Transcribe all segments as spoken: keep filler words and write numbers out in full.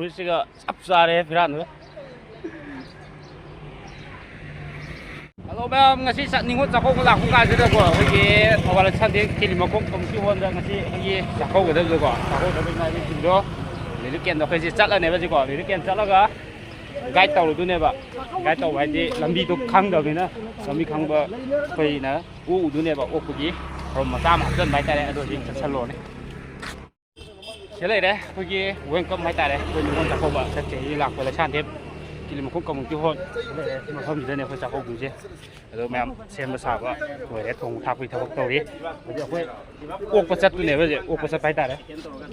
ꯐꯨꯔꯤꯠꯁꯤꯒ ꯆꯞ ꯆꯥꯔꯦ ꯐꯤꯔꯥꯟꯗꯨꯒ꯫ ꯍꯜꯂꯣ ꯃꯌꯥꯝ, ꯉꯁꯤ ꯆꯠ-, ꯅꯤꯉꯣꯜ ꯆꯥꯛꯀꯧꯕ ꯂꯥꯛꯄ ꯀꯥꯟꯁꯤꯗꯀꯣ, ꯑꯩꯈꯣꯏꯒꯤ ꯊꯧꯕꯥꯜ ꯁꯟꯗꯦ ꯀꯤꯂꯤꯃꯈꯣꯡ ꯀꯝꯃ꯭ꯌꯨꯅꯤꯇꯤ ꯍꯣꯜꯗ ꯉꯁꯤ ꯑꯩꯈꯣꯏꯒꯤ ꯆꯥꯛꯀꯧꯒꯗꯕꯗꯣ, ꯆꯥꯛꯀꯧꯒꯗꯕ ꯏꯃꯥ ꯏꯕꯦꯟꯁꯤꯡꯗꯣ ꯂꯤꯔꯤꯛ ꯀꯦꯟꯗꯣ ꯑꯩꯈꯣꯏꯁꯦ ꯆꯠꯂꯅꯦꯕ ꯍꯧꯖꯤꯛꯀꯣ꯫ ꯂꯤꯔꯤꯛ ꯀꯦꯟ ꯆꯠꯂꯒ ꯒꯥꯏꯗ ꯇꯧꯔꯨꯗꯣꯏꯅꯦꯕ꯫ ꯒꯥꯏꯗ ꯇꯧꯕ ꯍꯥꯏꯗꯤ ꯂꯝꯕꯤꯗꯣ ꯈꯪꯗꯕꯅꯤꯅ, ꯂꯝꯕꯤ ꯈꯪꯕ ꯑꯩꯈꯣꯏꯅ ꯑꯣꯛꯎꯗꯣꯏꯅꯦꯕ꯫ ꯑꯣꯛꯄꯒꯤ ꯊꯧꯔꯝ ꯃꯆꯥ ꯑꯃ ꯍꯥꯞꯆꯟꯕ ꯍꯥꯏꯇꯥꯔꯦ꯫ ꯑꯗꯣ ꯍꯧꯖꯤꯛ ꯆꯠꯁꯜꯂꯨꯔꯅꯤ꯫ ꯁꯤꯗ ꯂꯩꯔꯦ ꯑꯩꯈꯣꯏꯒꯤ ꯋꯦꯜꯀꯝ ꯍꯥꯏꯇꯥꯔꯦ꯫ ꯑꯩꯈꯣꯏ ꯅꯤꯉꯣꯜ ꯆꯥꯛꯀꯧꯕ ꯆꯠꯀꯦ ꯍꯧꯖꯤꯛ ꯂꯥꯛꯄ ꯂꯩꯁꯥꯟꯊꯦꯝ ꯀꯤꯂꯤꯃꯈꯣꯡ ꯀꯝꯃ꯭ꯌꯨꯅꯤꯇꯤ ꯍꯣꯜ꯫ ꯁꯤꯗ ꯂꯩꯔꯦ꯫ ꯁꯤ ꯃꯐꯝꯁꯤꯗꯗꯅꯦ ꯑꯩꯈꯣꯏ ꯆꯥꯛꯀꯧꯗꯣꯏꯁꯦ꯫ ꯑꯗꯣ ꯃꯌꯥꯝ ꯁꯦꯝꯕ ꯁꯥꯕ ꯂꯣꯏꯔꯦ, ꯊꯣꯡꯕ ꯊꯥꯛꯄꯒꯤ ꯊꯕꯛ ꯇꯧꯔꯤ꯫ ꯍꯧꯖꯤꯛ ꯑꯩꯈꯣꯏ ꯑꯣꯛꯄ ꯆꯠꯇꯣꯏꯅꯦꯕ ꯍꯧꯖꯤꯛ, ꯑꯣꯛꯄ ꯆꯠꯄ ꯍꯥꯏꯇꯥꯔꯦ꯫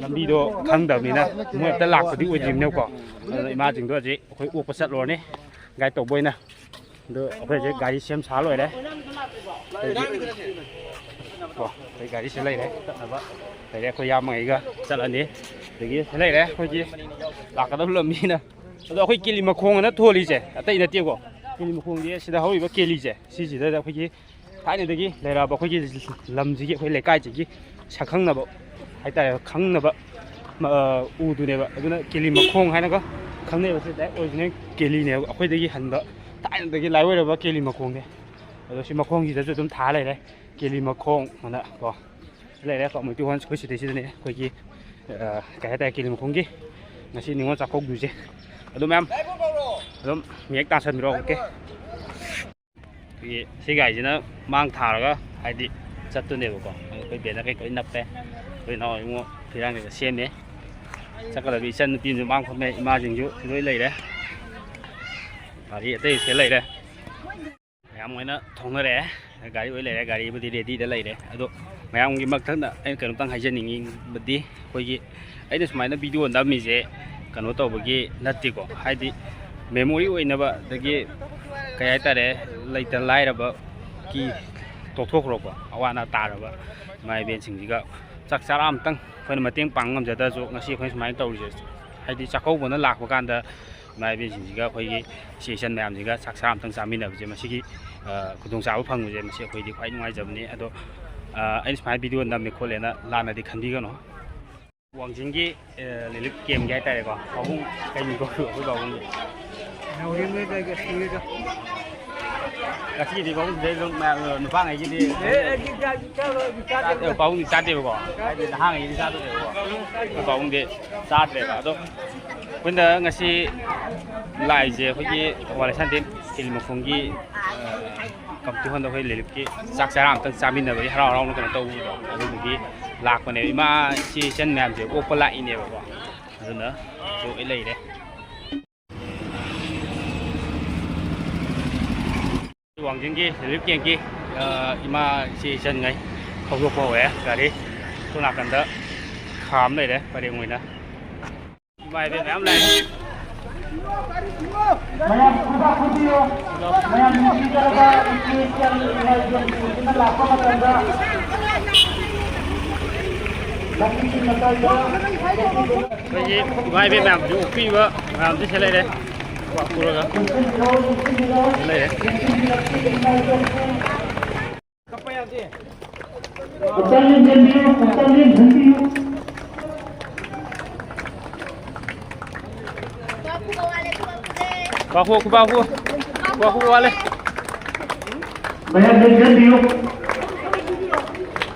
ꯂꯝꯕꯤꯗꯣ ꯈꯪꯗꯕꯅꯤꯅ ꯃꯣꯏ ꯑꯝꯇ ꯂꯥꯛꯄꯗꯤ ꯑꯣꯏꯗ꯭ꯔꯤꯕꯅꯤꯅꯀꯣ꯫ ꯑꯗꯨꯅ ꯏꯃꯥꯁꯤꯡꯗꯣ ꯍꯧꯖꯤꯛ ꯑꯩꯈꯣꯏ ꯑꯣꯛꯄ ꯆꯠꯂꯨꯔꯅꯤ ꯒꯥꯏꯗ ꯇꯧꯕ ꯑꯣꯏꯅ꯫ ꯑꯗꯣ ꯑꯩꯈꯣꯏ ꯍꯧꯖꯤꯛ ꯒꯥꯔꯤ ꯁꯦꯝ ꯁꯥ ꯂꯣꯏꯔꯦ꯫ ꯑꯩꯈꯣꯏꯒꯤ ꯀꯣ, ꯑꯩꯈꯣꯏ ꯒꯥꯔꯤꯁꯦ ꯂꯩꯔꯦ, ꯆꯠꯅꯕ ꯂꯩꯔꯦ꯫ ꯑꯩꯈꯣꯏ ꯏꯌꯥꯝꯕꯉꯩꯒ ꯆꯠꯂꯅꯤ꯫ ꯑꯗꯒꯤ ꯁꯤ ꯂꯩꯔꯦ ꯑꯩꯈꯣꯏꯒꯤ ꯂꯥꯛꯀꯗꯕ ꯂꯝꯕꯤꯅ꯫ ꯑꯗꯣ ꯑꯩꯈꯣꯏ ꯀꯦꯂꯤ ꯃꯈꯣꯡ ꯑꯅ ꯊꯣꯜꯂꯤꯁꯦ ꯑꯇꯩ ꯅꯠꯇꯦꯀꯣ꯫ ꯀꯦꯂꯤ ꯃꯈꯣꯡꯁꯦ ꯁꯤꯗ ꯍꯧꯔꯤꯕ ꯀꯦꯂꯤꯁꯦ ꯁꯤꯁꯤꯗ ꯑꯩꯈꯣꯏꯒꯤ ꯊꯥꯏꯅꯗꯒꯤ ꯂꯩꯔꯛꯑꯕ ꯑꯩꯈꯣꯏꯒꯤ ꯂꯝꯁꯤꯒꯤ, ꯑꯩꯈꯣꯏ ꯂꯩꯀꯥꯏꯁꯤꯒꯤ ꯁꯛꯈꯪꯅꯕ ꯍꯥꯏꯇꯥꯔꯦ, ꯈꯪꯅꯕ ꯃ-, ꯎꯗꯨꯅꯦꯕ꯫ ꯑꯗꯨꯅ ꯀꯦꯂꯤ ꯃꯈꯣꯡ ꯍꯥꯏꯅꯒ ꯈꯪꯅꯩꯕ꯫ ꯁꯤ ꯗꯥꯏꯔꯦꯛ ꯑꯣꯔꯤꯖꯤꯅꯦꯜ ꯀꯦꯂꯤꯅꯦꯕ, ꯑꯩꯈꯣꯏꯗꯒꯤ ꯍꯟꯕ ꯊꯥꯏꯅꯗꯒꯤ ꯂꯥꯏꯑꯣꯏꯔꯕ ꯀꯦꯂꯤ ꯃꯈꯣꯡꯅꯦ꯫ ꯑꯗꯣ ꯁꯤ ꯃꯈꯣꯡꯁꯤꯗꯁꯨ ꯑꯗꯨꯝ ꯊꯥ ꯂꯩꯔꯦ ꯀꯦꯂꯤ ꯃꯈꯣꯡ ꯑꯅ ꯀꯣ꯫ ꯁꯤ ꯂꯩꯔꯦ ꯀꯝꯃ꯭ꯌꯨꯅꯤꯇꯤ ꯍꯣꯜ꯫ ꯑꯩꯈꯣꯏ ꯁꯤꯗꯩꯁꯤꯗꯅꯦ ꯑꯩꯈꯣꯏꯒꯤ, ꯑ, ꯀꯩ ꯍꯥꯏꯇꯥꯔꯦ, ꯀꯦꯂꯤ ꯃꯈꯣꯡꯒꯤ ꯉꯁꯤ ꯅꯤꯉꯣꯜ ꯆꯥꯛꯀꯧꯗꯣꯏꯁꯦ꯫ ꯑꯗꯨ ꯃꯌꯥꯝ ꯑꯗꯨꯝ ꯃꯌꯦꯛ ꯇꯥꯁꯟꯕꯤꯔꯣ꯫ ꯑꯣꯀꯦ꯫ ꯑꯩꯈꯣꯏꯒꯤ ꯁꯤ ꯒꯥꯔꯤꯁꯤꯅ ꯃꯥꯡ ꯊꯥꯔꯒ ꯍꯥꯏꯗꯤ ꯆꯠꯇꯣꯏꯅꯦꯕꯀꯣ꯫ ꯑꯩꯈꯣꯏ ꯕꯦꯅꯔ ꯀꯩꯀꯩ ꯂꯣꯏ ꯅꯞꯄꯦ꯫ ꯑꯩꯈꯣꯏ ꯏꯅꯥꯎ ꯏꯕꯨꯡꯉꯣ ꯐꯤꯔꯥꯡꯒꯩꯗ ꯁꯦꯝꯃꯦ꯫ ꯆꯠꯀꯗꯕ ꯏꯆꯟ ꯅꯨꯄꯤ ꯑꯃꯁꯨ ꯃꯥꯡ ꯐꯝꯃꯦ꯫ ꯏꯃꯥꯁꯤꯡꯁꯨ ꯂꯣꯏ ꯂꯩꯔꯦ꯫ ꯒꯥꯔꯤ ꯑꯇꯩꯁꯦ ꯂꯩꯔꯦ꯫ ꯃꯌꯥꯝ ꯂꯣꯏꯅ ꯊꯧꯅꯔꯛꯑꯦ꯫ ꯒꯥꯔꯤ ꯂꯣꯏ ꯂꯩꯔꯦ꯫ ꯒꯥꯔꯤꯕꯨꯗꯤ ꯔꯦꯗꯤꯗ ꯂꯩꯔꯦ꯫ ꯑꯗꯣ ꯃꯌꯥꯝꯒꯤ ꯃꯊꯪꯗ ꯑꯩꯅ ꯀꯩꯅꯣꯝꯇꯪ ꯍꯥꯏꯖꯅꯤꯡꯕꯗꯤ, ꯑꯩꯈꯣꯏꯒꯤ ꯑꯩꯅ ꯁꯨꯃꯥꯏꯅ ꯚꯤꯗꯤꯑꯣ ꯅꯝꯃꯤꯁꯦ ꯀꯩꯅꯣ ꯇꯧꯕꯒꯤ ꯅꯠꯇꯦꯀꯣ, ꯍꯥꯏꯗꯤ ꯃꯦꯃꯣꯔꯤ ꯑꯣꯏꯅꯕ, ꯑꯗꯒꯤ ꯀꯩ ꯍꯥꯏꯇꯥꯔꯦ, ꯂꯩꯇ ꯂꯥꯏꯔꯕꯒꯤ ꯇꯣꯛꯊꯣꯛꯈ꯭ꯔꯣꯀꯣ, ꯑꯋꯥ ꯑꯅꯥ ꯇꯥꯔꯕ ꯏꯃꯥ ꯏꯕꯦꯟꯁꯤꯡꯁꯤꯒ ꯆꯥꯛ ꯆꯥꯔꯥ ꯑꯃꯇꯪ ꯑꯩꯈꯣꯏꯅ ꯃꯇꯦꯡ ꯄꯥꯡꯕ ꯉꯝꯖꯗ꯭ꯔꯁꯨ, ꯉꯁꯤ ꯑꯩꯈꯣꯏꯅ ꯁꯨꯃꯥꯏꯅ ꯇꯧꯔꯤꯁꯦ, ꯍꯥꯏꯗꯤ ꯆꯥꯛꯀꯧꯕꯅ ꯂꯥꯛꯄ ꯀꯥꯟꯗ ꯏꯃꯥ ꯏꯕꯦꯟꯁꯤꯡꯁꯤꯒ, ꯑꯩꯈꯣꯏꯒꯤ ꯏꯆꯦ ꯏꯆꯟ ꯃꯌꯥꯝꯁꯤꯒ ꯆꯥꯛ ꯆꯥꯔꯥ ꯑꯃꯇꯪ ꯆꯥꯃꯤꯟꯅꯕꯁꯦ, ꯃꯁꯤꯒꯤ, ꯑ, ꯈꯨꯗꯣꯡꯆꯥꯕ ꯐꯪꯕꯁꯦ, ꯃꯁꯤ ꯑꯩꯈꯣꯏꯗꯤ ꯈ꯭ꯋꯥꯏ ꯅꯨꯡꯉꯥꯏꯖꯕꯅꯤ꯫ ꯑꯗꯣ, ꯑ, ꯑꯩꯅ ꯁꯨꯃꯥꯏꯅ ꯚꯤꯗꯤꯑꯣ ꯅꯝꯃꯦ ꯈꯣꯠꯂꯦꯅ ꯂꯥꯟꯅꯗꯤ ꯈꯟꯕꯤꯒꯅꯨ꯫ ꯋꯥꯡꯖꯤꯡꯒꯤ, ꯑ, ꯔꯤꯂꯤꯐ ꯀꯦꯝꯞꯀꯤ ꯍꯥꯏꯇꯥꯔꯦꯀꯣ, ꯄꯥꯕꯨꯡ, ꯀꯩ ꯃꯤꯡ ꯀꯧꯕ ꯑꯩꯈꯣꯏ ꯄꯥꯕꯨꯡꯒꯤ? ꯅꯥꯎꯔꯦꯝ ꯍꯣꯏ ꯀꯩꯒ ꯁꯤꯔꯒ꯫ ꯉꯁꯤꯒꯤꯗꯤ ꯄꯥꯕꯨꯡꯁꯤꯗꯩ ꯑꯗꯨꯝ ꯃꯌꯥꯝ, ꯑ, ꯅꯨꯄꯥꯉꯩꯒꯤꯗꯤ ꯑꯦ, ꯑꯦ, ꯆꯥ-, ꯆꯥ-, ꯆꯥ-, ꯆꯥ-, ꯆꯥꯗꯦ꯫ ꯑꯦ, ꯄꯥꯕꯨꯡꯗꯤ ꯆꯥꯗꯦꯕꯀꯣ, ꯍꯥꯏꯗꯤ ꯅꯍꯥꯉꯩꯒꯤꯗꯤ ꯆꯥꯗꯣꯏꯅꯦꯕꯀꯣ, ꯑꯩꯈꯣꯏ ꯄꯥꯕꯨꯡꯗꯤ ꯆꯥꯗ꯭ꯔꯦꯕ꯫ ꯑꯗꯣ ꯑꯩꯈꯣꯏꯅ ꯉꯁꯤ ꯂꯥꯛꯏꯁꯦ ꯑꯩꯈꯣꯏꯒꯤ ꯊꯧꯕꯥꯜ ꯂꯩꯁꯥꯡꯊꯦꯝ ꯐꯤꯜ ꯃꯈꯣꯡꯒꯤ, ꯑ, ꯀꯝꯃꯨꯅꯤꯇꯤ ꯍꯣꯜꯗ ꯑꯩꯈꯣꯏ ꯔꯤꯂꯤꯐꯀꯤ ꯆꯥꯛ ꯆꯔꯥ ꯑꯃꯇꯪ ꯆꯥꯃꯤꯟꯅꯕꯒꯤ ꯍꯔꯥꯎ ꯍꯔꯥꯎꯅ ꯀꯩꯅꯣ ꯇꯧꯕꯗꯣ, ꯑꯗꯨꯗꯨꯒꯤ ꯂꯥꯛꯄꯅꯦꯕ꯫ ꯏꯃꯥ ꯏꯆꯦ ꯏꯆꯟ ꯃꯌꯥꯝꯁꯦ ꯑꯣꯛꯄ ꯂꯥꯛꯏꯅꯦꯕꯀꯣ, ꯑꯗꯨꯅ ꯂꯣꯏ ꯂꯩꯔꯦ꯫ ꯋꯥꯡꯖꯤꯡꯒꯤ ꯔꯤꯂꯤꯐ ꯀꯦꯝꯞꯀꯤ, ꯑ, ꯏꯃꯥ ꯏꯆꯦ ꯏꯆꯟꯉꯩ ꯊꯧꯗꯣꯛꯄ ꯍꯧꯔꯦ ꯒꯥꯔꯤ꯫ ꯁꯣꯝ ꯅꯥꯀꯟꯗ ꯈꯥꯝ ꯂꯩꯔꯦ ꯄꯔꯦꯡ ꯑꯣꯏꯅ꯫ ꯏꯃꯥ ꯏꯕꯦꯟ ꯃꯌꯥꯝ ꯂꯥꯛꯑꯦ꯫ ꯃꯌꯥꯝ ꯈꯨꯕꯥꯛ ꯈꯨꯕꯤꯌꯨ꯫ ꯃꯌꯥꯝ ꯅꯨꯡꯁꯤꯖꯔꯕ ꯏꯆꯦ ꯏꯆꯜ ꯏꯃꯥ ꯏꯕꯦꯟꯁꯤꯡꯁꯤꯅ ꯂꯥꯛꯄ ꯃꯇꯝꯗ ꯂꯝꯕꯤꯒꯤ ꯃꯇꯥꯏꯗ ꯑꯩꯈꯣꯏꯒꯤ ꯏꯃꯥ ꯏꯕꯦꯟ ꯃꯌꯥꯝꯁꯨ ꯑꯣꯛꯄꯤꯕ ꯃꯌꯥꯝꯁꯨ ꯁꯤꯗ ꯂꯩꯔꯦ꯫ ꯈꯨꯕꯥꯛ ꯈꯨꯔꯒ ꯁꯤꯗ ꯂꯩꯔꯦ꯫ ꯀꯞꯄ ꯌꯥꯗꯦ꯫ ꯍꯛꯆꯥꯡ ꯂꯦꯡꯁꯤꯟꯕꯤꯌꯨ, ꯍꯛꯆꯥꯡ ꯂꯦꯡꯁꯤꯟꯕꯤꯌꯨ꯫ ꯈꯨꯕꯥꯛ ꯈꯨ, ꯈꯨꯕꯥꯛ ꯈꯨ, ꯈꯨꯕꯥꯛ ꯈꯨ ꯋꯥꯠꯂꯦ꯫ ꯃꯌꯥꯝ ꯂꯦꯡꯁꯤꯟꯕꯤꯌꯨ꯫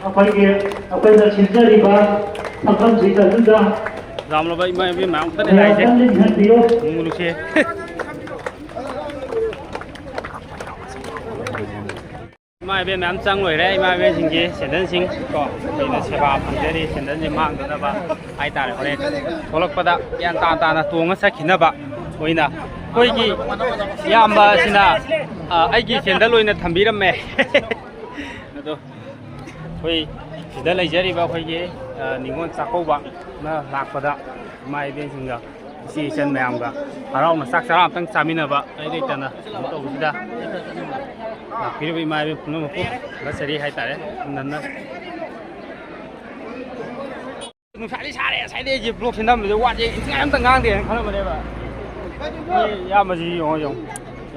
ꯑꯩꯈꯣꯏꯒꯤ, ꯑꯩꯈꯣꯏꯅ ꯁꯤꯟꯖꯔꯤꯕ ꯁꯛꯐꯝꯁꯤꯗ ꯑꯗꯨꯗ ꯌꯥꯝꯂꯕ ꯏꯃꯥ ꯏꯕꯦꯟ ꯃꯌꯥꯝ ꯑꯃꯇꯅꯦ ꯂꯥꯛꯏꯁꯦ꯫ ꯃꯌꯥꯝ ꯂꯦꯡꯁꯤꯟꯕꯤꯌꯨ꯫ ꯅꯣꯡꯖꯨ ꯅꯨꯡꯁꯤ꯫ ꯏꯃꯥ ꯏꯕꯦꯟ ꯃꯌꯥꯝ ꯆꯪ ꯂꯣꯏꯔꯦ꯫ ꯏꯃꯥ ꯏꯕꯦꯟꯁꯤꯡꯒꯤ ꯁꯦꯟꯗꯜꯁꯤꯡ ꯀꯣ, ꯑꯩꯈꯣꯏꯅ ꯁꯦꯕꯥ ꯐꯪꯖꯔꯤ꯫ ꯁꯦꯟꯗꯜꯁꯦ ꯃꯥꯡꯗꯅꯕ ꯍꯥꯏꯇꯥꯔꯦ, ꯍꯣꯔꯦꯟ ꯊꯣꯛꯂꯛꯄꯗ ꯒ꯭ꯌꯥꯟ ꯇꯥ ꯇꯥꯅ ꯇꯣꯡꯉ ꯆꯠꯈꯤꯅꯕ ꯑꯣꯏꯅ ꯑꯩꯈꯣꯏꯒꯤ ꯏꯌꯥꯝꯕ ꯑꯁꯤꯅ, ꯑ, ꯑꯩꯒꯤ ꯁꯦꯟꯗꯜ ꯑꯣꯏꯅ ꯊꯝꯕꯤꯔꯝꯃꯦ꯫ ꯑꯗꯣ ꯑꯩꯈꯣꯏ ꯁꯤꯗ ꯂꯩꯖꯔꯤꯕ ꯑꯩꯈꯣꯏꯒꯤ, ꯑ, ꯅꯤꯉꯣꯜ ꯆꯥꯛꯀꯧꯕꯅ ꯂꯥꯛꯄꯗ ꯏꯃꯥ ꯏꯕꯦꯟꯁꯤꯡꯒ ꯏꯆꯦ ꯏꯆꯟ ꯃꯌꯥꯝꯒ ꯍꯔꯥꯎꯅ ꯆꯥꯛ ꯆꯔꯥ ꯑꯃꯇꯪ ꯆꯥꯃꯤꯟꯅꯕ ꯂꯩ ꯂꯩꯇꯅ ꯀꯩꯅꯣ ꯇꯧꯕꯁꯤꯗ ꯂꯥꯛꯄꯤꯔꯤꯕ ꯏꯃꯥ ꯏꯕꯦꯟ ꯄꯨꯝꯅꯃꯛꯄꯨ ꯊꯥꯒꯠꯆꯔꯤ ꯍꯥꯏꯇꯥꯔꯦ꯫ ꯅꯟꯅ ꯅꯨꯡꯁꯥꯗꯤ ꯁꯥꯔꯦ, ꯉꯁꯥꯏꯗꯩ ꯑꯩꯁꯦ ꯕ꯭ꯂꯣꯛꯁꯦ ꯅꯝꯕꯁꯦ ꯋꯥꯁꯦ ꯏꯟꯊꯤꯉꯥꯏ ꯑꯝꯇ ꯉꯥꯡꯗꯦꯅ ꯈꯜꯂꯝꯕꯅꯦꯕ꯫ ꯃꯣꯏ ꯏꯌꯥꯝꯕꯁꯤ ꯌꯦꯡꯉꯣ, ꯌꯦꯡꯉꯣ꯫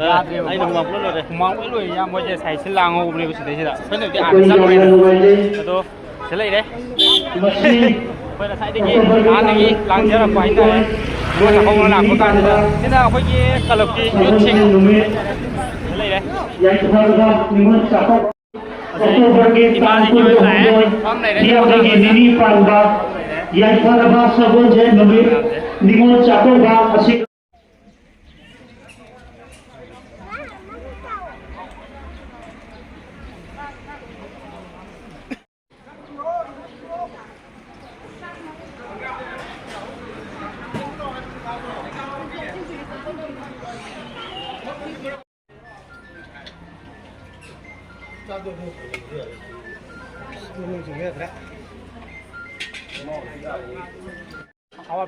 ꯑ, ꯌꯥꯗ꯭ꯔꯦꯕ꯫ ꯑꯩꯅ ꯍꯨꯃꯥꯡ ꯄꯨꯂꯞ ꯂꯣꯏꯔꯦ꯫ ꯍꯨꯃꯥꯡ ꯂꯣꯏ ꯂꯣꯏꯔꯦ, ꯏꯌꯥꯝꯕ ꯍꯣꯏꯁꯦ ꯉꯁꯥꯏ ꯁꯤ ꯂꯥꯡꯍꯧꯕꯅꯦꯕ ꯁꯤꯗꯩꯁꯤꯗ꯫ ꯑꯩꯈꯣꯏꯅꯕꯨꯗꯤ ꯑꯥꯗ ꯑꯩꯈꯣꯏ ꯆꯪꯉꯨꯔꯦ꯫ ꯌꯥꯝꯅ ꯅꯨꯡꯉꯥꯏꯖꯩ꯫ ꯑꯗꯣ ꯁꯤꯗ ꯂꯩꯔꯦ꯫ ꯃꯁꯤ ꯑꯩꯈꯣꯏ ꯉꯁꯥꯏꯗꯒꯤ ꯍꯥꯟꯅꯒꯤ ꯂꯥꯡꯖꯔꯛꯄ ꯍꯥꯏꯇꯥꯔꯦ꯫ ꯅꯤꯉꯣꯜ ꯆꯥꯛꯀꯧꯕ ꯂꯥꯛꯄ ꯀꯥꯟꯁꯤꯗ ꯁꯤꯅ ꯑꯩꯈꯣꯏꯒꯤ ꯀ꯭ꯂꯕꯀꯤ ꯌꯨꯠꯁꯤꯡ ꯂꯩꯔꯦ꯫ ꯌꯥꯏꯐꯔꯕ ꯅꯤꯉꯣꯜ ꯆꯥꯛꯀꯧꯕ ꯑꯣꯛꯇꯣꯕꯔꯒꯤ ꯇꯥꯡ ꯏꯃꯥꯁꯤꯡꯒꯤ ꯑꯣꯏꯅ ꯂꯥꯛꯑꯦ꯫ ꯀꯨꯟꯍꯨꯝꯗꯣꯏ ꯐꯝ ꯂꯩꯔꯦ꯫ ꯍꯤꯌꯥꯡꯒꯩꯒꯤ ꯅꯤꯅꯤ ꯄꯥꯟꯕ ꯌꯥꯏꯐꯔꯕ ꯁꯒꯣꯜꯁꯦꯟ ꯅꯨꯃꯤꯠ ꯅꯤꯉꯣꯜ ꯆꯥꯛꯀꯧꯕ ꯑꯁꯤ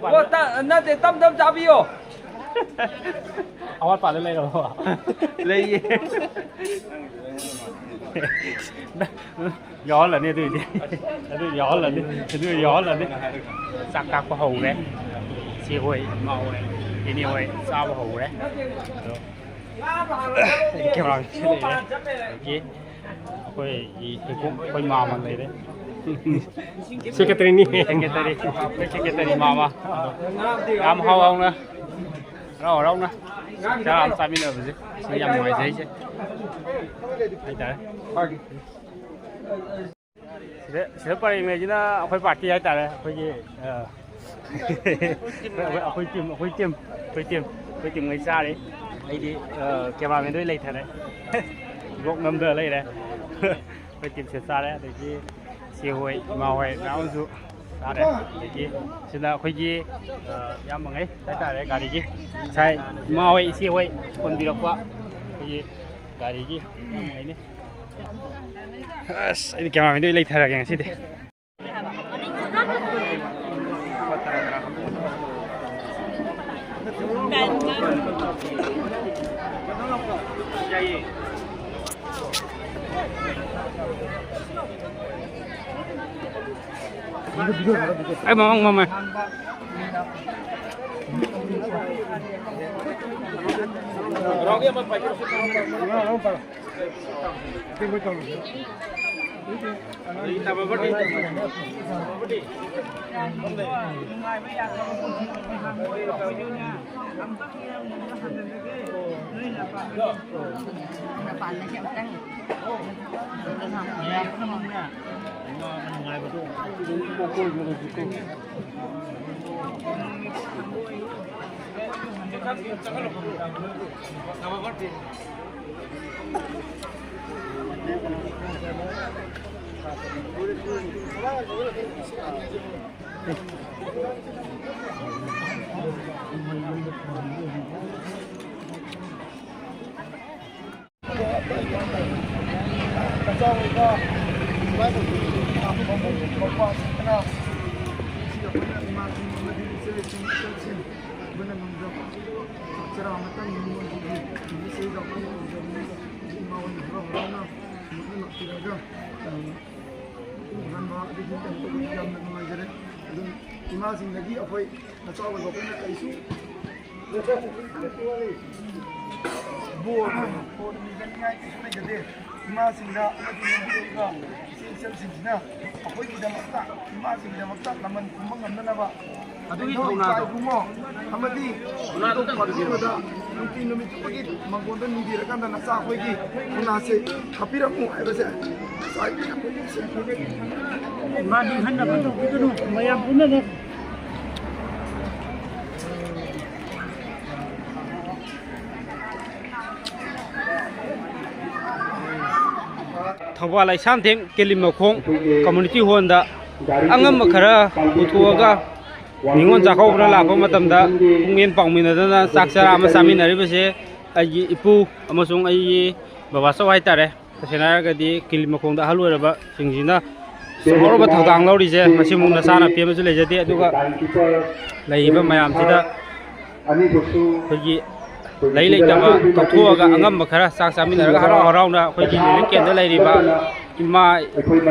ꯑꯣ, ꯇ-, ꯅꯠꯇꯦ, ꯇꯞ ꯇꯞ ꯆꯥꯕꯤꯌꯣ꯫ ꯑꯋꯥꯠꯄꯗ ꯂꯩꯔꯕꯣ? ꯂꯩꯌꯦ꯫ ꯌꯥꯎꯍꯜꯂꯅꯤ ꯑꯗꯨꯏꯗꯤ꯫ ꯑꯗꯨ ꯌꯥꯎꯍꯜꯂꯅꯤ꯫ ꯑꯗꯨ ꯌꯥꯎꯍꯜꯂꯅꯤ꯫ ꯆꯥꯛ ꯀꯥꯛꯄ ꯍꯧꯔꯦ꯫ ꯏꯆꯦ ꯍꯣꯏ, ꯏꯃꯥ ꯍꯣꯏ, ꯏꯅꯦ ꯍꯣꯏ ꯆꯥꯕ ꯍꯧꯔꯦ꯫ ꯑꯗꯣ ꯑꯩ ꯀꯦꯃꯦꯔꯥ ꯂꯩꯔꯦ꯫ ꯑꯗꯒꯤ ꯑꯩꯈꯣꯏ ꯏ-, ꯑꯩꯈꯣꯏ ꯃꯥꯃ ꯂꯩꯔꯦ꯫ ꯁꯦꯀ꯭ꯔꯦꯇꯔꯤꯅꯤ꯫ ꯁꯦꯀ꯭ꯔꯦꯇꯔꯤ, ꯑꯩꯈꯣꯏ ꯁꯦꯀ꯭ꯔꯦꯇꯔꯤ ꯃꯥꯃ꯫ ꯑꯗꯣ ꯌꯥꯝ ꯍꯥꯎ ꯍꯥꯎꯅ, ꯍꯔꯥꯎ ꯍꯔꯥꯎꯅ ꯆꯥꯛ ꯆꯥꯃꯤꯟꯅꯕꯁꯦ ꯁꯤꯅ ꯌꯥꯝ ꯅꯨꯡꯉꯥꯏꯖꯩꯁꯦ ꯍꯥꯏꯇꯥꯔꯦ꯫ ꯁꯤꯗ, ꯁꯤꯗ ꯄꯔꯦꯡ ꯂꯩꯁꯤꯅ ꯑꯩꯈꯣꯏ ꯄꯥꯔꯇꯤ ꯍꯥꯏꯇꯥꯔꯦ꯫ ꯑꯩꯈꯣꯏꯒꯤ, ꯑ, ꯑꯩꯈꯣꯏ ꯇꯤꯝ, ꯑꯩꯈꯣꯏ ꯇꯤꯝ, ꯑꯩꯈꯣꯏ ꯇꯤꯝ, ꯑꯩꯈꯣꯏ ꯇꯤꯝꯈꯩ ꯆꯥꯔꯤ꯫ ꯑꯩꯗꯤ, ꯑ, ꯀꯦꯃꯦꯔꯥꯃꯦꯟꯗ ꯑꯣꯏꯅ ꯂꯩꯊꯔꯦ꯫ ꯏꯕꯣꯛ ꯅꯝꯗ ꯂꯩꯔꯦ꯫ ꯑꯩꯈꯣꯏ ꯇꯤꯝꯁꯦ ꯆꯥꯔꯦ꯫ ꯑꯗꯒꯤ ꯏꯆꯦ ꯍꯣꯏ, ꯏꯃꯥ ꯍꯣꯏ ꯃꯌꯥꯝ ꯑꯃꯁꯨ ꯆꯥꯔꯦ꯫ ꯑꯗꯒꯤ ꯁꯤꯗ ꯑꯩꯈꯣꯏꯒꯤ, ꯑ, ꯏꯌꯥꯝꯕꯉꯩ ꯍꯥꯏꯇꯥꯔꯦ, ꯒꯥꯔꯤꯒꯤ ꯉꯁꯥꯏ ꯏꯃꯥ ꯍꯣꯏ, ꯏꯆꯦ ꯍꯣꯏ ꯊꯣꯟꯕꯤꯔꯛꯄ ꯑꯩꯈꯣꯏꯒꯤ ꯒꯥꯔꯤꯒꯤ ꯏꯌꯥꯝꯕꯉꯩꯅꯤ꯫ ꯑꯁ, ꯑꯩꯗꯤ ꯀꯦꯃꯦꯔꯥꯃꯦꯟꯗ ꯑꯣꯏꯅ ꯂꯩꯊꯔꯒꯦ ꯉꯁꯤꯗꯤ꯫ ꯑꯩ ꯃꯃꯥꯡ ꯃꯃꯥꯡ꯫ ꯑꯍꯥꯟꯕ ꯑꯗꯒꯤ ꯀꯩꯅꯣ ꯇꯧꯕꯗꯤ ꯌꯥꯝꯅ ꯅꯨꯡꯉꯥꯏꯖꯔꯦ꯫ ꯑꯗꯨꯝ ꯏꯃꯥꯁꯤꯡꯗꯒꯤ ꯑꯩꯈꯣꯏ ꯅꯆꯥ ꯑꯣꯏꯕ ꯑꯩꯈꯣꯏꯅ ꯀꯩꯁꯨ ꯕꯣꯔ, ꯕꯣꯔ ꯅꯤꯖꯅꯤꯡꯉꯥꯏ ꯀꯩꯁꯨ ꯂꯩꯖꯗꯦ꯫ ꯏꯃꯥꯁꯤꯡꯗ ꯑꯃꯗꯤ ꯂꯦꯡꯕꯤꯔꯛꯏꯕ ꯏꯆꯦ ꯏꯆꯜꯁꯤꯡꯁꯤꯅ ꯑꯩꯈꯣꯏꯒꯤꯗꯃꯛꯇ, ꯏꯃꯥꯁꯤꯡꯒꯤꯗꯃꯛꯇ ꯂꯃꯟ ꯈꯨꯝꯕ ꯉꯝꯅꯅꯕ ꯑꯗꯨꯒꯤ ꯏꯅꯥꯎ ꯊꯧꯅꯥꯗꯣ꯫ ꯏꯄꯥ ꯏꯕꯨꯡꯉꯣ ꯑꯃꯗꯤ ꯊꯧꯅꯥꯗꯣ ꯊꯧꯗꯣꯛ ꯋꯥꯊꯣꯛ ꯊꯝꯕꯤꯔꯣ꯫ ꯑꯃꯗ ꯅꯨꯡꯇꯤ ꯅꯨꯃꯤꯠ ꯆꯨꯞꯄꯒꯤ ꯃꯪꯒꯣꯟꯗ ꯅꯤꯕꯤꯔꯀꯥꯟꯗ ꯅꯆꯥ ꯑꯩꯈꯣꯏꯒꯤ ꯊꯧꯅꯥꯁꯦ ꯍꯥꯞꯄꯤꯔꯝꯃꯨ ꯍꯥꯏꯕꯁꯦ ꯉꯁꯥꯏ ꯌꯥꯝ ꯅꯨꯡꯁꯤ꯫ ꯃꯥ ꯅꯤꯡꯍꯟꯅꯕ ꯇꯧꯕꯤꯒꯅꯨ, ꯃꯌꯥꯝ ꯄꯨꯝꯅꯃꯛ꯫ ꯊꯧꯕꯥꯜ ꯂꯩꯁꯥꯝꯊꯦꯝ ꯀꯦꯂꯤꯃꯈꯣꯡ ꯀꯝꯃꯨꯅꯤꯇꯤ ꯍꯣꯜꯗ ꯑꯉꯝꯕ ꯈꯔ ꯄꯨꯊꯣꯛꯑꯒ ꯅꯤꯉꯣꯜ ꯆꯥꯛꯀꯧꯕꯅ ꯂꯥꯛꯄ ꯃꯇꯝꯗ ꯄꯨꯛꯃꯦꯟ ꯄꯥꯎꯃꯤꯟꯅꯗꯅ ꯆꯥꯛ ꯆꯔꯥ ꯑꯃ ꯆꯥꯃꯤꯟꯅꯔꯤꯕꯁꯦ ꯑꯩꯒꯤ ꯏꯄꯨ ꯑꯃꯁꯨꯡ ꯑꯩꯒꯤ ꯕꯕꯥꯆꯧ ꯍꯥꯏꯇꯥꯔꯦ꯫ ꯇꯁꯦꯡꯅ ꯍꯥꯏꯔꯒꯗꯤ ꯀꯤꯂꯤ ꯃꯈꯣꯡꯗ ꯑꯍꯜ ꯑꯣꯏꯔꯕꯁꯤꯡꯁꯤꯅ ꯆꯥꯎꯔꯕ ꯊꯧꯗꯥꯡ ꯂꯧꯔꯤꯁꯦ, ꯃꯁꯤꯃꯨꯛ ꯅꯆꯥꯅ ꯄꯦꯟꯕꯁꯨ ꯂꯩꯖꯗꯦ꯫ ꯑꯗꯨꯒ ꯂꯩꯔꯤꯕ ꯃꯌꯥꯝꯁꯤꯗ ꯑꯩꯈꯣꯏꯒꯤ ꯂꯩ ꯂꯩꯇꯕ ꯇꯧꯊꯣꯛꯑꯒ ꯑꯉꯝꯕ ꯈꯔ ꯆꯥꯛ ꯆꯥꯃꯤꯟꯅꯔꯒ ꯍꯔꯥꯎ ꯍꯔꯥꯎꯅ ꯑꯩꯈꯣꯏꯒꯤ ꯔꯤꯂꯤꯐ ꯀꯦꯝꯗ ꯂꯩꯔꯤꯕ ꯏꯃꯥ,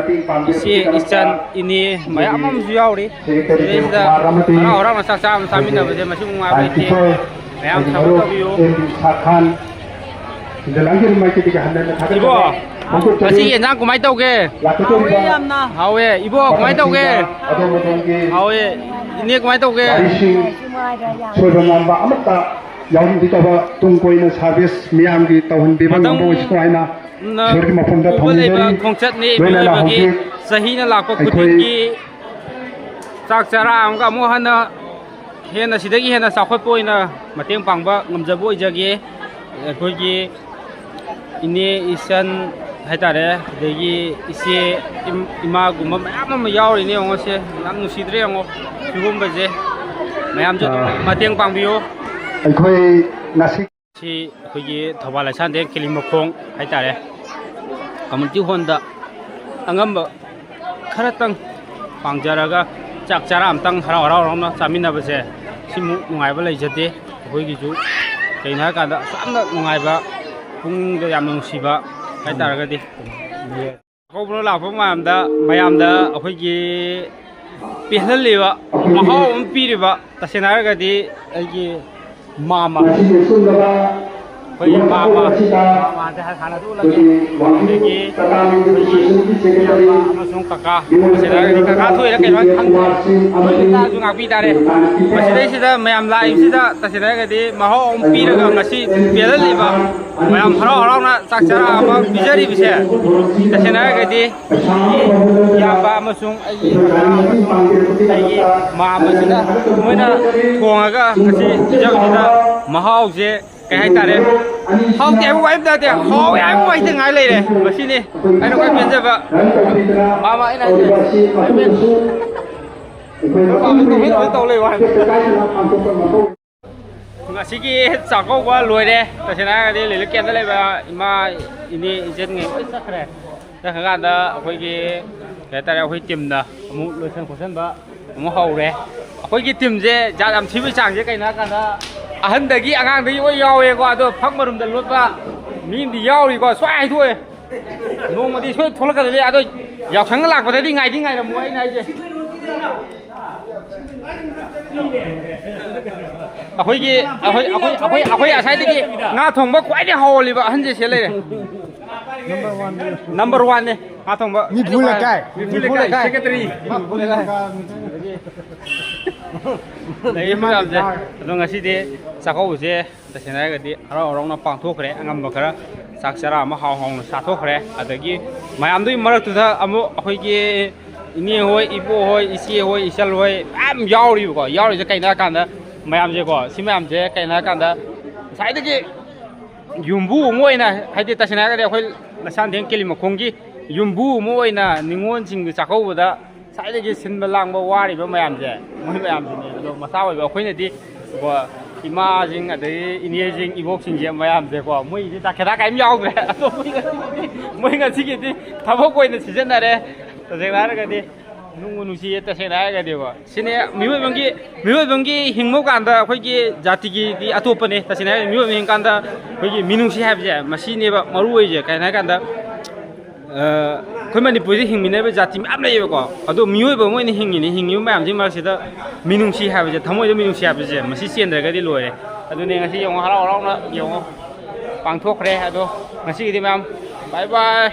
ꯏꯆꯦ, ꯏꯆꯟ, ꯏꯅꯦ ꯃꯌꯥꯝ ꯑꯃꯁꯨ ꯌꯥꯎꯔꯤ꯫ ꯁꯤꯗꯩꯁꯤꯗ ꯍꯔꯥꯎ ꯍꯔꯥꯎꯅ ꯆꯥꯛ ꯆꯥ ꯑꯃ ꯆꯥꯃꯤꯟꯅꯕꯁꯦ ꯃꯁꯤꯃꯨꯛ ꯅꯨꯡꯉꯥꯏꯕ ꯂꯩꯇꯦ꯫ ꯃꯌꯥꯝ ꯁꯄꯣꯔꯠ ꯇꯧꯕꯤꯌꯨ꯫ ꯁꯤꯟꯖꯂꯥꯡꯒꯤ ꯃꯥꯏꯀꯩꯗꯒꯤ ꯍꯟꯅ ꯍꯟꯅ ꯊꯥꯒꯠꯆꯔꯤ꯫ ꯏꯕꯣ, ꯐꯣꯡꯗꯣꯛꯆꯔꯤ꯫ ꯉꯁꯤꯒꯤ ꯌꯦꯟꯖꯥꯡ ꯀꯃꯥꯏꯅ ꯇꯧꯒꯦ? ꯂꯥꯛꯀꯗꯧꯔꯤꯕ ꯍꯥꯎꯋꯦ ꯌꯥꯝꯅ꯫ ꯍꯥꯎꯋꯦ꯫ ꯏꯕꯣ, ꯀꯃꯥꯏꯅ ꯇꯧꯒꯦ? ꯃꯊꯪꯁꯤꯡꯗ ꯑꯗꯣꯝ ꯑꯗꯣꯝꯒꯤ ꯍꯥꯎꯋꯦ꯫ ꯏꯅꯦ, ꯀꯃꯥꯏꯅ ꯇꯧꯒꯦ? ꯒꯥꯔꯤꯁꯤꯡ ꯅꯨꯡꯉꯥꯏꯔꯦ ꯌꯥꯝ꯫ ꯁꯣꯏꯕ ꯉꯥꯝꯕ ꯑꯃꯠꯇ ꯌꯥꯎꯍꯟꯕꯤꯗꯕ ꯇꯨꯡ ꯀꯣꯏꯅ ꯁꯥꯔꯚꯤꯁ ꯃꯤꯌꯥꯝꯒꯤ ꯇꯧꯍꯟꯕꯤꯕ ꯃꯊꯪ ꯉꯝꯕ ꯑꯣꯏꯁꯅꯨ ꯍꯥꯏꯅ ꯎꯕ ꯂꯩꯕ ꯏꯁꯣꯔꯒꯤ ꯃꯐꯝꯗ ꯊꯧꯅꯤꯖꯔꯤ꯫ ꯈꯣꯡꯆꯠꯅꯤ ꯂꯣꯏꯅꯅ ꯃꯤꯑꯣꯏꯕꯒꯤ ꯍꯧꯖꯤꯛ ꯆꯍꯤꯅ ꯂꯥꯛꯄ ꯑꯩꯈꯣꯏ ꯈꯨꯗꯤꯡꯒꯤ ꯆꯥꯛ ꯆꯔꯥ ꯑꯃꯒ ꯑꯃꯨꯛ ꯍꯟꯅ ꯍꯦꯟꯅ, ꯁꯤꯗꯒꯤ ꯍꯦꯟꯅ ꯆꯥꯎꯈꯠꯄ ꯑꯣꯏꯅ ꯃꯇꯦꯡ ꯄꯥꯡꯕ ꯉꯝꯖꯕ ꯑꯣꯏꯖꯒꯦ꯫ ꯑꯩꯈꯣꯏꯒꯤ ꯏꯅꯦ, ꯏꯆꯟ ꯍꯥꯏꯇꯥꯔꯦ, ꯑꯗꯒꯤ ꯏꯆꯦ, ꯏꯝ-, ꯏꯃꯥꯒꯨꯝꯕ ꯃꯌꯥꯝ ꯑꯃ ꯌꯥꯎꯔꯤꯅꯦ꯫ ꯌꯦꯡꯉꯣꯁꯦ, ꯌꯥꯝ ꯅꯨꯡꯁꯤꯗ꯭ꯔꯦ? ꯌꯦꯡꯉꯣ, ꯁꯤꯒꯨꯝꯕꯁꯦ ꯃꯌꯥꯝꯁꯨ ꯑꯗꯨꯝ ꯑꯥ꯫ ꯃꯇꯦꯡ ꯄꯥꯡꯕꯤꯌꯨ꯫ ꯑꯩꯈꯣꯏ ꯉꯁꯤ ꯁꯤ ꯑꯩꯈꯣꯏꯒꯤ ꯊꯧꯕꯥꯜ ꯂꯩꯁꯥꯟꯗꯦ ꯀꯤꯂꯤꯡ ꯃꯈꯣꯡ ꯍꯥꯏꯇꯥꯔꯦ, ꯀꯝꯃ꯭ꯌꯨꯅꯤꯇꯤ ꯍꯣꯜꯗ ꯑꯉꯝꯕ ꯈꯔꯇꯪ ꯄꯥꯡꯖꯔꯒ ꯆꯥꯛ ꯆꯔꯥ ꯑꯃꯇꯪ ꯍꯔꯥꯎ ꯍꯔꯥꯎ ꯍꯔꯥꯎꯅ ꯆꯥꯃꯤꯟꯅꯕꯁꯦ, ꯁꯤꯃꯨꯛ ꯅꯨꯡꯉꯥꯏꯕ ꯂꯩꯖꯗꯦ ꯑꯩꯈꯣꯏꯒꯤꯁꯨ꯫ ꯀꯩꯅꯣ ꯍꯥꯏꯔꯀꯥꯟꯗ, ꯑꯁꯨꯛ ꯌꯥꯝꯅ ꯅꯨꯡꯉꯥꯏꯕ ꯄꯨꯛꯅꯤꯡꯗ ꯌꯥꯝꯅ ꯅꯨꯡꯁꯤꯕ ꯍꯥꯏꯇꯥꯔꯒꯗꯤ꯫ ꯆꯥꯛꯀꯧꯕ ꯂꯥꯛꯄ ꯃꯌꯥꯝꯗ, ꯃꯌꯥꯝꯗ ꯑꯩꯈꯣꯏꯒꯤ ꯄꯦꯜꯍꯜꯂꯤꯕ, ꯃꯍꯥꯎ ꯑꯃ ꯄꯤꯔꯤꯕ, ꯇꯁꯦꯡꯅ ꯍꯥꯏꯔꯒꯗꯤ ꯑꯩꯒꯤ ꯃꯥꯃ, ꯑꯩꯈꯣꯏꯒꯤ ꯃꯥꯃ, ꯃꯥꯃ ꯍꯥꯟꯅ ꯍꯥꯟꯅꯗꯤ ꯎꯠꯂꯒꯦ꯫ ꯑꯗꯒꯤ ꯑꯩꯈꯣꯏꯒꯤ ꯏꯌꯥꯝꯕ ꯑꯃꯁꯨꯡ ꯀꯀꯥ, ꯇꯁꯦꯡꯅ ꯍꯥꯏꯔꯒꯗꯤ ꯀꯀꯥ ꯊꯣꯛꯏꯔꯥ ꯀꯩꯅꯣ ꯈꯪꯗꯦ, ꯃꯣꯏ ꯃꯆꯥꯁꯨ ꯉꯥꯛꯄꯤ ꯇꯥꯔꯦ꯫ ꯃꯁꯤꯗꯩꯁꯤꯗ ꯃꯌꯥꯝ ꯂꯥꯛꯏꯕꯁꯤꯗ ꯇꯁꯦꯡꯅ ꯍꯥꯏꯔꯒꯗꯤ ꯃꯍꯥꯎ ꯑꯃ ꯄꯤꯔꯒ ꯉꯁꯤ ꯄꯦꯜꯍꯜꯂꯤꯕ ꯃꯌꯥꯝ ꯍꯔꯥꯎ ꯍꯔꯥꯎꯅ ꯆꯥꯛ ꯆꯔꯥ ꯑꯃ ꯄꯤꯖꯔꯤꯕꯁꯦ, ꯇꯁꯦꯡꯅ ꯍꯥꯏꯔꯒꯗꯤ ꯑꯩꯒꯤ ꯏꯌꯥꯝꯕ ꯑꯃꯁꯨꯡ ꯑꯩꯒꯤ ꯀꯀꯥ ꯑꯃꯁꯨꯡ ꯑꯩꯒꯤ ꯃꯥꯝꯃꯁꯤꯅ ꯃꯣꯏꯅ ꯊꯣꯡꯉꯒ ꯉꯁꯤ ꯄꯤꯖꯕꯁꯤꯗ ꯃꯍꯥꯎꯁꯦ ꯀꯩ ꯍꯥꯏꯇꯥꯔꯦ, ꯍꯥꯎꯇꯦ ꯍꯥꯏꯕ ꯋꯥꯍꯩ ꯅꯠꯇꯦ, ꯍꯥꯎꯋꯦ ꯍꯥꯏꯕ ꯋꯥꯍꯩꯗ ꯉꯥꯏ ꯂꯩꯔꯦ꯫ ꯃꯁꯤꯅꯤ ꯑꯩꯅ ꯈ꯭ꯋꯥꯏ ꯄꯦꯟꯖꯕ꯫ ꯃꯥꯝꯃ, ꯑꯩꯅ ꯍꯥꯏꯁꯦ ꯃꯥꯝꯃ ꯇꯧ ꯂꯩꯌꯨ ꯍꯥꯏꯕ꯫ ꯉꯁꯤꯒꯤ ꯆꯥꯛꯀꯧꯕ ꯂꯣꯏꯔꯦ꯫ ꯇꯁꯦꯡꯅ ꯍꯥꯏꯔꯒꯗꯤ ꯂꯤꯂꯤꯛ ꯀꯦꯝꯗ ꯂꯩꯕ ꯏꯃꯥ, ꯏꯅꯦ, ꯏꯆꯟꯉꯩ ꯂꯣꯏ ꯆꯠꯈ꯭ꯔꯦ꯫ ꯆꯠꯈ꯭ꯔꯀꯥꯟꯗ ꯑꯩꯈꯣꯏꯒꯤ, ꯀꯩ ꯍꯥꯏꯇꯥꯔꯦ, ꯑꯩꯈꯣꯏ ꯇꯤꯝꯅ ꯑꯃꯨꯛ ꯂꯣꯏꯁꯟ ꯈꯣꯠꯆꯟꯕ ꯑꯃꯨꯛ ꯍꯧꯔꯦ꯫ ꯑꯩꯈꯣꯏꯒꯤ ꯇꯤꯝꯁꯦ ꯖꯥꯠ ꯌꯥꯝ ꯊꯤꯕꯒꯤ ꯆꯥꯡꯁꯦ ꯀꯩꯅꯣ ꯍꯥꯏꯔꯀꯥꯟꯗ, ꯑꯍꯟꯗꯒꯤ ꯑꯉꯥꯡꯗꯒꯤ ꯂꯣꯏ ꯌꯥꯎꯋꯦꯀꯣ꯫ ꯑꯗꯣ ꯐꯛ ꯃꯔꯨꯝꯗ ꯂꯣꯠꯄ ꯃꯤ ꯑꯃꯗꯤ ꯌꯥꯎꯔꯤꯀꯣ, ꯁꯨꯡꯍꯥꯏ ꯍꯥꯏꯗꯣꯛꯑꯣꯏ꯫ ꯅꯣꯡꯃꯗꯤ ꯁꯣꯏ ꯊꯣꯛꯂꯛꯀꯗꯕꯅꯤ꯫ ꯑꯗꯣ ꯌꯥꯎꯁꯪ ꯂꯥꯛꯄꯗꯗꯤ ꯉꯥꯏꯗꯤ ꯉꯥꯏꯔꯝꯃꯣ, ꯑꯩꯅ ꯍꯥꯏꯁꯦ꯫ ꯑꯩꯈꯣꯏꯒꯤ ꯑꯩꯈꯣꯏ ꯑꯩꯈꯣꯏ ꯑꯩꯈꯣꯏ ꯑꯩꯈꯣꯏ ꯑꯁ꯭ꯋꯥꯏꯗꯒꯤ ꯉꯥ ꯊꯣꯡꯕ ꯈ꯭ꯋꯥꯏꯗꯒꯤ ꯍꯥꯎꯍꯜꯂꯤꯕ ꯑꯍꯟꯁꯦ ꯁꯤꯗ ꯂꯩꯔꯦ꯫ ꯅꯝꯕꯔ ꯋꯥꯟꯅꯦ ꯉꯥ ꯊꯣꯡꯕ꯫ ꯃꯤꯐꯨ ꯂꯩꯀꯥꯏ꯫ ꯃꯤꯐꯨ ꯂꯩꯀꯥꯏ꯫ ꯁꯦꯀ꯭ꯔꯦꯇꯔꯤ꯫ ꯂꯩꯔꯤꯕ ꯃꯌꯥꯝꯁꯦ꯫ ꯑꯗꯣ ꯉꯁꯤꯗꯤ ꯆꯥꯛꯀꯧꯕꯁꯦ ꯇꯁꯦꯡꯅ ꯍꯥꯏꯔꯒꯗꯤ ꯍꯔꯥꯎ ꯍꯔꯥꯎꯅ ꯄꯥꯡꯊꯣꯛꯈ꯭ꯔꯦ꯫ ꯑꯉꯝꯕ ꯈꯔ ꯆꯥꯛ ꯆꯔꯥ ꯑꯃ ꯍꯥꯎ ꯍꯥꯎꯅ ꯆꯥꯊꯣꯛꯈ꯭ꯔꯦ꯫ ꯑꯗꯒꯤ ꯃꯌꯥꯝꯗꯨꯒꯤ ꯃꯔꯛꯇꯨꯗ ꯑꯃꯨꯛ ꯑꯩꯈꯣꯏꯒꯤ ꯏꯅꯦ ꯍꯣꯏ, ꯏꯕꯣꯛ ꯍꯣꯏ, ꯏꯆꯦ ꯍꯣꯏ, ꯏꯆꯜ ꯍꯣꯏ ꯃꯌꯥꯝ ꯌꯥꯎꯔꯤꯕꯀꯣ꯫ ꯌꯥꯎꯔꯤꯁꯦ ꯀꯩꯅꯣ ꯍꯥꯏꯀꯥꯟꯗ ꯃꯌꯥꯝꯁꯦꯀꯣ, ꯁꯤ ꯃꯌꯥꯝꯁꯦ ꯀꯩꯅꯣ ꯍꯥꯏꯀꯥꯟꯗ ꯉꯁꯥꯏꯗꯒꯤ ꯌꯨꯝꯕꯨ ꯑꯃ ꯑꯣꯏꯅ, ꯍꯥꯏꯗꯤ ꯇꯁꯦꯡꯅ ꯍꯥꯏꯔꯒꯗꯤ ꯑꯩꯈꯣꯏ ꯂꯩꯁꯥꯟꯊꯦꯡ ꯀꯦꯂꯤꯃꯈꯣꯡꯒꯤ ꯌꯨꯝꯕꯨ ꯑꯃ ꯑꯣꯏꯅ ꯅꯤꯉꯣꯜꯁꯤꯡꯒꯤ ꯆꯥꯛꯀꯧꯕꯗ ꯉꯁꯥꯏꯗꯒꯤ ꯁꯤꯟꯕ ꯂꯥꯡꯕ ꯋꯥꯔꯤꯕ ꯃꯌꯥꯝꯁꯦ, ꯃꯣꯏ ꯃꯌꯥꯝꯁꯤꯅꯦ꯫ ꯑꯗꯣ ꯃꯆꯥ ꯑꯣꯏꯕ ꯑꯩꯈꯣꯏꯅꯗꯤ ꯀꯣ, ꯏꯃꯥꯁꯤꯡ ꯑꯗꯒꯤ ꯏꯅꯦꯁꯤꯡ ꯏꯕꯣꯛꯁꯤꯡꯁꯦ ꯃꯌꯥꯝꯁꯦꯀꯣ, ꯃꯣꯏꯒꯤꯗꯤ ꯇꯥ-, ꯈꯦꯗꯥ ꯀꯔꯤꯝ ꯌꯥꯎꯗ꯭ꯔꯦ꯫ ꯑꯗꯣ ꯃꯣꯏ ꯉꯁꯤꯒꯤꯗꯤ, ꯃꯣꯏ ꯉꯁꯤꯒꯤꯗꯤ ꯊꯕꯛ ꯑꯣꯏꯅ ꯁꯤꯖꯤꯟꯅꯔꯦ꯫ ꯇꯁꯦꯡꯅ ꯍꯥꯏꯔꯒꯗꯤ ꯅꯨꯡꯕꯨ ꯅꯨꯡꯁꯤꯌꯦ꯫ ꯇꯁꯦꯡꯅ ꯍꯥꯏꯔꯒꯗꯤꯀꯣ, ꯁꯤꯅꯦ ꯃꯤꯑꯣꯏꯕꯒꯤ, ꯃꯤꯑꯣꯏꯕꯒꯤ ꯍꯤꯡꯕ ꯀꯥꯟꯗ ꯑꯩꯈꯣꯏꯒꯤ ꯖꯥꯇꯤꯒꯤꯗꯤ ꯑꯇꯣꯞꯄꯅꯦ꯫ ꯇꯁꯦꯡꯅ ꯍꯥꯏꯔꯒꯗꯤ ꯃꯤꯑꯣꯏꯕꯒꯤ ꯍꯤꯡ ꯀꯥꯟꯗ ꯑꯩꯈꯣꯏꯒꯤ ꯃꯤꯅꯨꯡꯁꯤ ꯍꯥꯏꯕꯁꯦ ꯃꯁꯤꯅꯦꯕ ꯃꯔꯨ ꯑꯣꯏꯔꯤꯁꯦ꯫ ꯀꯩꯅꯣ ꯍꯥꯏ ꯀꯥꯟꯗ ꯑ, ꯑꯩꯈꯣꯏ ꯃꯅꯤꯄꯨꯔꯁꯤ ꯍꯤꯡꯃꯤꯟꯅꯔꯤꯕ ꯖꯥꯇꯤ ꯃꯌꯥꯝ ꯂꯩꯌꯦꯕꯀꯣ꯫ ꯑꯗꯣ ꯃꯤꯑꯣꯏꯕ ꯑꯃ ꯑꯣꯏꯅ ꯍꯤꯡꯉꯤꯅꯦ꯫ ꯍꯤꯡꯉꯤꯕ ꯃꯌꯥꯝꯁꯤ ꯃꯔꯛꯁꯤꯗ ꯃꯤꯅꯨꯡꯁꯤ ꯍꯥꯏꯕꯁꯦ, ꯊꯃꯣꯏꯗ ꯃꯤꯅꯨꯡꯁꯤ ꯍꯥꯏꯕꯁꯦ, ꯃꯁꯤ ꯆꯦꯟꯗ꯭ꯔꯒꯗꯤ ꯂꯣꯏꯔꯦ꯫ ꯑꯗꯨꯅꯦ ꯉꯁꯤ ꯌꯦꯡꯉꯣ, ꯍꯔꯥꯎ ꯍꯔꯥꯎꯅ ꯌꯦꯡꯉꯣ ꯄꯥꯡꯊꯣꯛꯈ꯭ꯔꯦ꯫ ꯑꯗꯣ ꯉꯁꯤꯒꯤꯗꯤ ꯃꯌꯥꯝ bye bye꯫